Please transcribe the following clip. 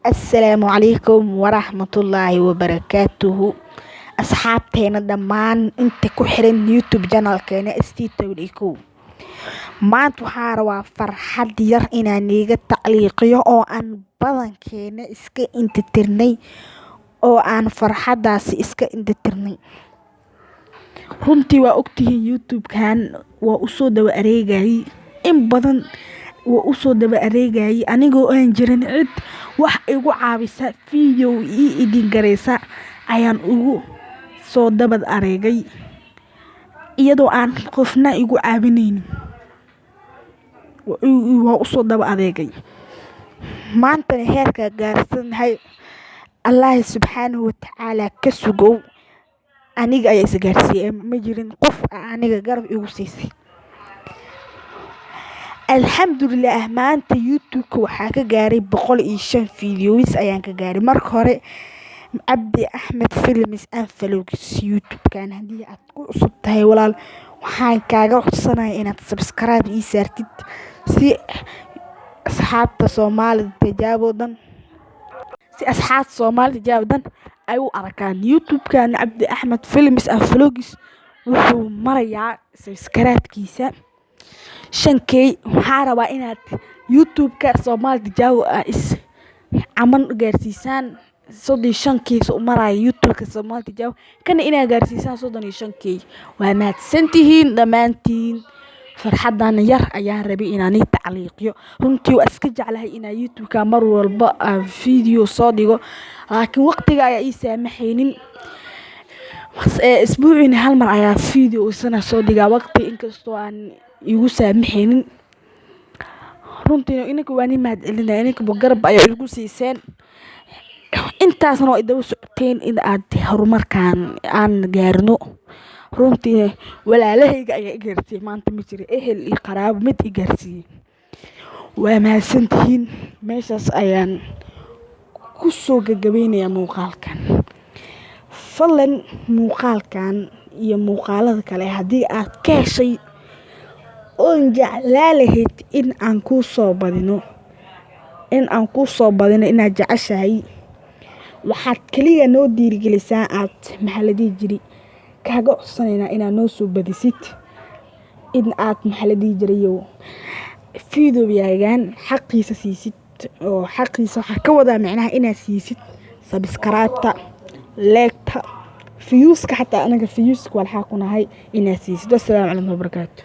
Assalaamu calaykum waraxmatullaahi wabarakaatuhu. Asxaabteena dhammaan inta ku xiran YouTube channelkeena ST11, maanta waxaan rabaa farxad yar inaan iiga tacliiqiyo oo aan badankeena iska intitirnay, oo aan farxadaasi iska intitirnay. Runtii waa ogtihiin, YouTube-kan waa usoo daba areegayay in badan, waa usoo daba areegayay anigoo aan jirin cid wax igu caawisa, video ii edit gareysa ayaan ugu soo daba areegay, iyadoo aan qofna igu caawineynin waa usoo daba adeegay. Maantana heerka gaarsanahay Allahi subxaanahu watacaala ka sugow, aniga ayaa is gaarsiiyey, ma jirin qof aniga garab igu siisay. Alxamdulilah, maanta YouTube-ka waxaa ka gaaray 105 videos ayaan ka gaaray. Marka hore, Cabdi Axmed Films and Vlogs YouTube-kan haddii aad ku cusub tahay, walaal, waxaan kaaga codsanaya inaad subscribe ii saartid si asxaabta Soomaalida tijaabo dhan, si asxaabta Soomaalida tijaabo dhan ay u arkaan. YouTube-kan Cabdi Axmed Films and Vlogs wuxuu marayaa subscribe-kiisa 5K. Waxaa rabaa inaad YouTube-ka Soomaali tijaabo ah is caman gaarsiisaan 35K u maraya YouTube-ka Soomaali tijaabo, kana inaad gaarsiisaan 35K. Waa mahadsantihiin dhammaantiin. Farxadan yar ayaan rabay inaan ii tacliiqiyo. Runtii waa iska jeclahay inaan YouTube-ka mar walba aan video soo dhigo, laakiin waqtiga ayaa ii saamaxaynin. Isbuuciina hal mar ayaa video isana soo dhigaa, waqti inkastoo aan igu saamaxaynin. Runtii ininka waan ii mahad celinaya, ininka garab ayaa igu siiseen, intaasna waa idaba socoteen in aad horumarkan aan gaarno. Runtii walaalahayga ayaa i gaarsiiyey maanta, ma jiro ehel iyo qaraabo mid i gaarsiiyey. Waa mahadsantihiin. Meeshaas ayaan ku soo gabagabeynayaa muuqaalkan. Fadlan muuqaalkan iyo muuqaalada kale haddii aad ka heshay oon jeclaa lahayd in aan kuu soo badino, in aan kuu soo badino inaad jeceshahay, waxaad kaliya noo dhiirigelisaa, aad maxaa la dhihi jiray, kaaga codsanaynaa inaad noo soo badisid, in aad maxaa la dhihi jirayo videoyaagan xaqiisa siisid, oo xaqiisa waxaa ka wadaa micnaha inaad siisid subscribe-ta, like-ta, views-ka. Xataa anaga views-ka walxaa ku nahay inaad siisid. Wassalaamu calaykum wabarakaatu.